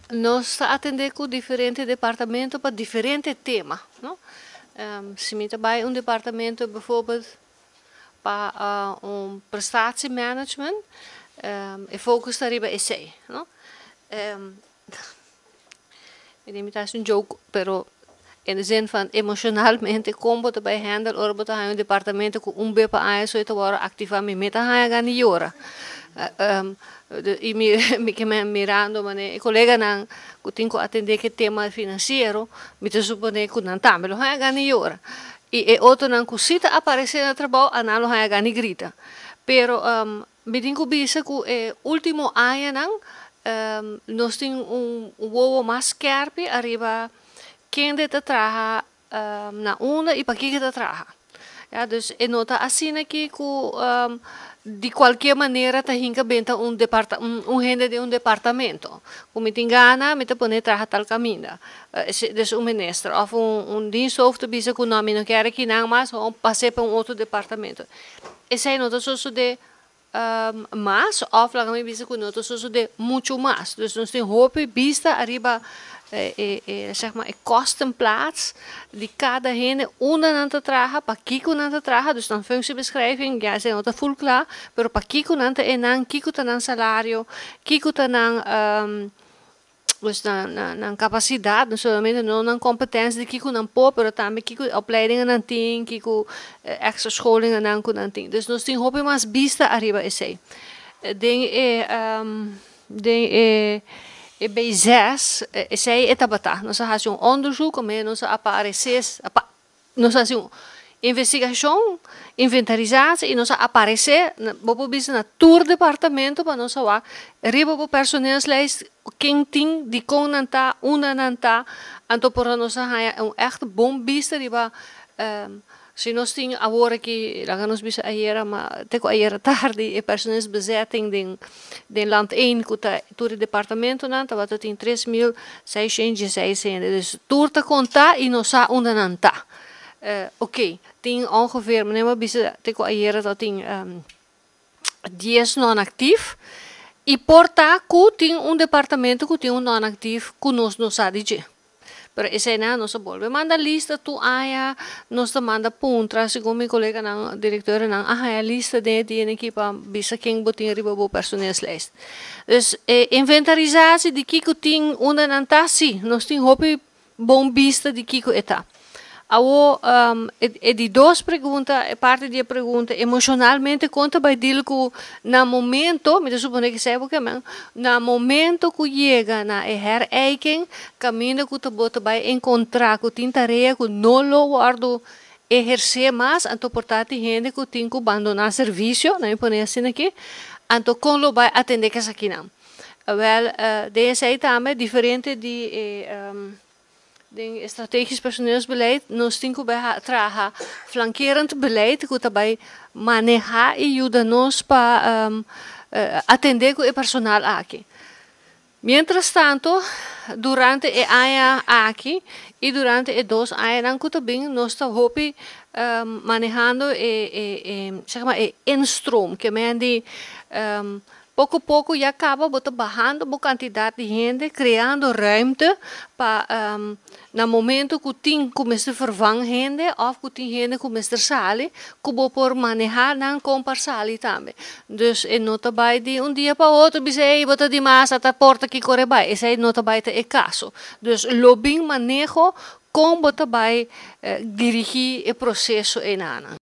Nos ta atendé ku diferente departamento pa diferente tema, no? Si mi ta bai un departamento bijvoorbeeld pa un prestatiemanagement, e focus ta riba esei, no? Mi tin mi ta hasi un joke, pero in de zin van emocionalmente kon bo ta bai handle ora bo ta haña un departamento ku un be pa aña so e ta wòrdu aktivá, mi meta haña gana di yora. I mi mi ke mirando manera e koleganan ku tin ku atendé ku e tema finansiero, mi ta suponé ku nan tambe lo haña gana di yora. I e otronan ku sí ta aparesé na trabou, a nan lo haña gana di grita. Pero mi tin ku bisa ku e último añanan nos tin un wowo mas skèrpi ariba kende ta traha na unda i pakiko ta traha. Ya, dus e no ta asina aki ku di kualkier manera ta hinka benta un departa un hende den un departamento. Ku mi tin gana mi ta pone traha tal kaminda. Dus un minister òf un diensthoofd ta bisa ku no mi no kier akinan mas, pas'é pa un otro departamento. Esei no ta sosodé mas of laga mi bisa ku no ta sosodé muchu mas. Dus nos tin hopi bista ariba e e zeg maar e kostenplaats di kada hende, unda nan ta traha, pakiko nan ta traha, dus nan functiebeschrijving ya esei no ta ful kla, pero pakiko nan ta einan, kiko ta nan salario, kiko ta nan Dus nan kapasidat, no solamente no nan kompetensia di kiko nan por, pero tambe kiko opleidingen nan tin, kiko extra scholingennan ku nan tin. Dus nos tin hopi mas bista ariba esei. Den e den e e B zes esei e tabata. Nos a hasi un onderzoek, omen nos a aparesé, nos a hasi un investigashon, inventarisatie i nos a aparesé, bo por bisa na tur departamento pa nos a wak riba bo personeelslijst ken tin, dikon nan ta, unda nan ta, anto por nos a haña un ègt bon bista riba si nos tin awor aki, laga nos bisa ayera, ma te ku ayera tardi e personeelsbezetting den Land één ku ta tur e departamentonan tabata tin 3616 hende. Dus tur ta konta i nos sa unda nan ta. Oké, tin ongeveer, meneer a bisa te ku ayera tabatin 10 non-actief i por ta ku tin un departamento ku tin un non-actief ku nos no sa di dje. Pero eseinan nos a bolbe manda lista tur aña, nos ta manda puntra segun mi koleganan direktornan a haña lista den e dia aki pa bisa ken bo tin riba bo personeelslijst. Dus e inventarisatie di kiko tin unda nan ta, si, nos tin hopi bon bista di kiko e ta. Awor e di dos pregunta, e parti di e pregunta, emocionalmente kon ta bai deal ku na momento, mi ta supone ku esei bo ke men, na momento ku yega na e herijking, kaminda ku ta bo ta bai enkontrá ku tin tarea ku no lo wòrdu ehersé mas, anto por ta tin hende ku tin ku bandoná servisio, nan mi pone asina aki, anto kon lo bai atendé ku esakinan? Wèl, den esei tambe diferente di e den strategisch personeelsbeleid nos tin ku bai traha flankerend beleid ku ta bai manehá i yuda nos pa atendé ku e personal aki. Mientras tanto, durante e aña aki i durante e dos añanan ku ta bin nos ta hopi manehando e zeg maar e instroom, ke men di poko poko ya kaba bo ta bahando bo kantidat di hende, kreando ruimte pa na momento ku tin ku mester vervang hende òf ku tin hende ku mester sali, ku bo por manehá nan kon pa sali tambe. Dus e no ta bai di un dia pa otro bisa ey bo ta dimas ata porta aki kore bai, esei no ta bai ta e kaso. Dus lo bin maneho kon bo ta bai dirigí e proseso einanan.